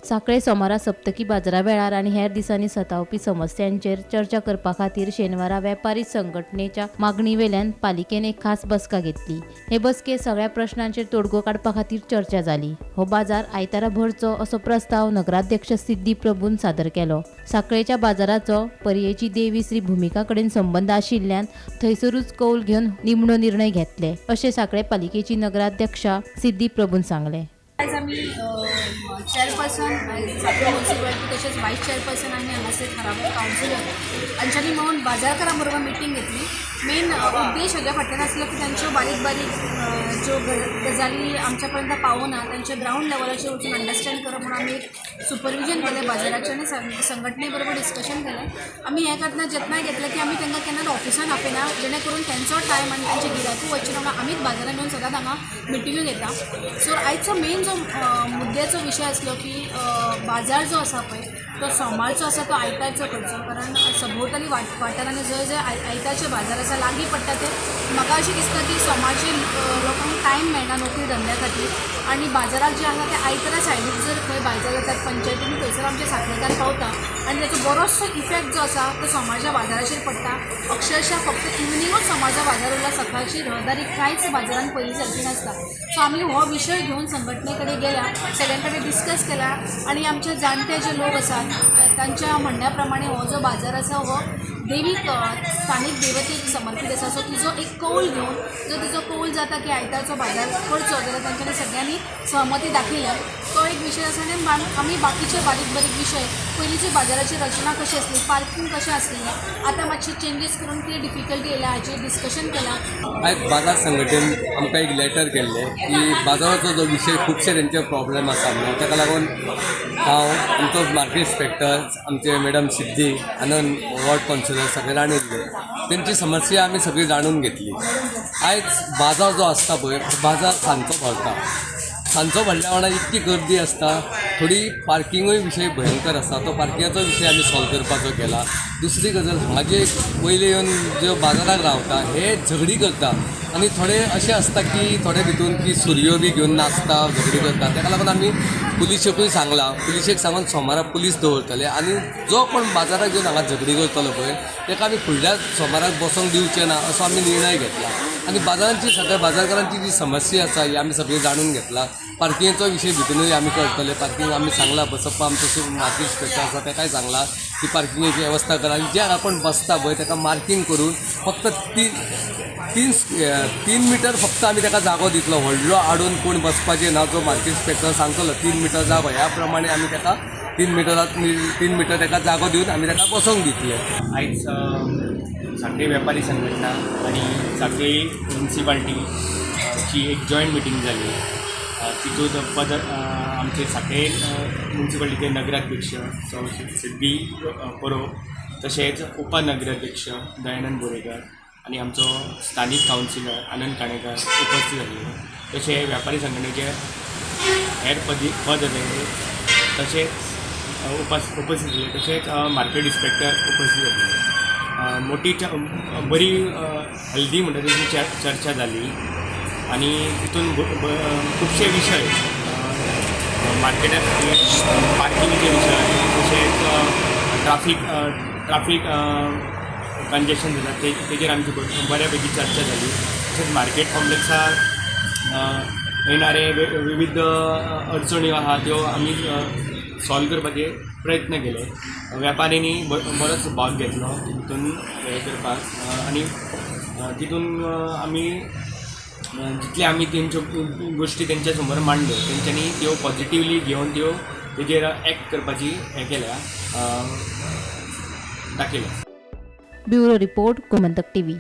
सांखळे सोमारा सप्तकी बाजारा वेळार आनी हेर दिसांनी सतावपी समस्यांचेर चर्चा करपा खातीर शेनवारा वेपारी संघटनेच्या मागणी वेल्यान पालिकेन एक खास बसका घेतली. हे बसकेत सगळ्या प्रश्नांचेर तोडगो काडपा खातीर चर्चा जाली. हो बाजार आयतारा भरचो असो प्रस्ताव नगराध्यक्ष सिद्धी प्रभून सादर केलो. सांखळेच्या बाजाराचो पर्येची देवी श्री भुमिका कडेन संबंद आशिल्ल्यान थंयसरूच कौल घेवन निमणो निर्णय घेतले, अशें सांखळे पालिकेची नगराध्यक्षा सिद्धी प्रभून सांगलें. आयज आमी चेअरपर्सन सांखळे म्युन्सिपालिटी तशेंच वायस चेअरपर्सन आनी हांगासर थळावे कावन्सिलर हांच्यांनी मेळून बाजारकारां बरोबर मिटींग घेतली. मेन उद्देश हाज्या फाटल्यान आसलो की तांच्यो बारीक बारीक ज्यो गजाली आमच्या पर्यंत पावना, तांच्या ग्रावंड लेवलाचेर वचून अंडरस्टँड करप म्हणून आमी एक सुपरविजन केलें बाजाराचें आनी संघटने बरोबर डिस्कशन केलें. आमी हें करतना जतनाय घेतलें की आमी तांकां केन्नाच ऑफिसान आपयना, जेणे करून तेंचो टायम आनी तांचे गिरायकूय वचचें ना म्हणून आमीच बाजारान येवन सदांच हांगा मिटिंग्यो घेता. सो आयचो मेन जो मुद्द्याचो विशय आसलो की बाजार जो आसा पळय, तो सोमारचो आसा तो आयतारचो करचो, कारण सभोवताली वाठारांनी जंय जंय आयतारचे बाजार आसा, लागीं पडटा ते. म्हाका अशें दिसता की सोमारचे लोकांक टायम मेळना नोकरी धंद्या खातीर आनी बाजाराक जे आसा ते आयतारा सायडीक जर खंय बाजार जातात पंचायतीनी, थंयसर आमचे सांखळेकार पावता आनी ताचो बरोचसो इफेक्ट जो आसा तो सोमारच्या बाजाराचेर पडटा. अक्षरशा फक्त इवनिंगूच सोमारचो बाजार उरला. सकाळची रहदारी कांयच बाजारान पयलीं सारकी नासता. सो आमी हो विशय घेवन संघटने कडेन गेल्या, सगळ्यां कडेन डिस्कस केला आनी आमचे जाणटे जे लोक आसात तांच्या म्हणण्या प्रमाणे हो जो बाजार आसा हो देवीक, स्थानीक देवतेक समर्पीत आसा. सो तिजो एक कौल घेवन, जर तिजो कौल जाता की आयतारचो बाजार करचो जाल्यार तांच्यांनी सगळ्यांनी सहमती दाखयल्या. तो एक विशय आसा आनी आमी बाकीचे बारीक बारीक विशय, पयलींची बाजाराची रचना कशी आसली, पार्कींग कशें आसलें, आतां मातशे चेंजीस करून कितें डिफिकल्टी येयल्या हाचेर डिस्कशन केलां. आयज बाजार संघटनेन आमकां एक लेटर केल्लें की बाजाराचो जो विशय, खुबशे तेंचे प्रॉब्लेम आसा म्हणून. ताका लागून हांव, आमचो मार्केट इन्स्पेक्टर, आमचे मॅडम सिद्धी, आनंद वॉर्ड कावन्सिलर सगळे जाण येयल्ले. तेंची समस्या आमी सगळी जाणून घेतली. आयज बाजार जो आसता पळय, बाजार सांजचो भरता. सांजचो भरल्या वांगडा इतकी गर्दी आसता, थोडी पार्किंगूय विशय भयंकर आसा. तो पार्किंगाचो विशय आमी सॉल्व करपाचो केला. दुसरी गजाल, हांगा जे वयले येवन जे बाजाराक रावता, हे झगडी करता आनी थोडे अशे आसता की थोडे भितून की सुरयो बी घेवन नाचता, झगडी करता. ताका लागून आमी पुलिशेकूय सांगलां. पुलिशेक सांगून सोमारा पुलीस दवरतले आनी जो कोण बाजाराक येवन हांगा झगडी करतलो पळय, ताका आमी फुडल्या सोमाराक बसोंक दिवचे ना, असो आमी निर्णय घेतला. आनी बाजारांची, सगळ्या बाजारकारांची जी समस्या आसा, ही आमी सगळी जाणून घेतला. पार्किंगेचो विशय भितरूय आमी करतले. पार्किंग आमी सांगला, बसप्पा आमचो मार्केट इन्स्पेक्टर आसा, ताकाय सांगला की पार्किंगेची वेवस्था करा आनी जे हांगा कोण बसता पळय, ताका मार्कींग करून फक्त तीन तीन 3 मिटर फक्त आमी ताका जागो दितलो. व्हडलो हाडून कोण बसपाचें ना. जो मार्केट इन्स्पेक्टर सांगतलो 3 मिटर जागो, ह्या प्रमाणे आमी ताका 3 मिटरात 3 मिटर ताका जागो दिवन आमी ताका बसोंक दितले. आयज सांखळी वेपारी संघटना आनी सांखळी म्युन्सिपाल्टीची एक जॉयंट मिटींग जाली. तितूंत पद आमचे सांखळे म्युन्सिपाल्टीचे नगराध्यक्ष सौ सिद्धी परोब, तशेंच उपनगराध्यक्ष दयानंद बोरेकर आनी आमचो स्थानीक कावन्सिलर आनंद काणेकर उपस्थित आसले. तशें व्यापारी संघटनेचे हेर पद अधिकारी तशेंच उपस्थित आसले. तशेंच मार्केट इन्स्पेक्टर उपस्थित आसले. मोठी बरी हेल्दी म्हणटा तशी चर्चा जाली आनी तितून खुबशे विशय, मार्केटा खातीर पार्किंगचे विशय, तशेंच ट्राफीक ट्राफीक कंजेशन जाता ते, तेजेर आमची बऱ्या पैकी चर्चा जाली. तशेंच मार्केट कॉम्प्लेक्सार येणारे विविध अडचण्यो आहा, त्यो आमी सॉल्व करपाचे प्रयत्न केले. व्यापाऱ्यांनी बरोच भाग घेतलो तितून हें करपाक आनी तितून आमी जितले आमी तेंच्यो गोश्टी तेंच्या समोर मांडल्यो, तेंच्यांनी त्यो पॉजिटिवली घेवन त्यो तेजेर एक्ट करपाची हें केल्या, दाखयलें. Bureau report, Gomantak TV.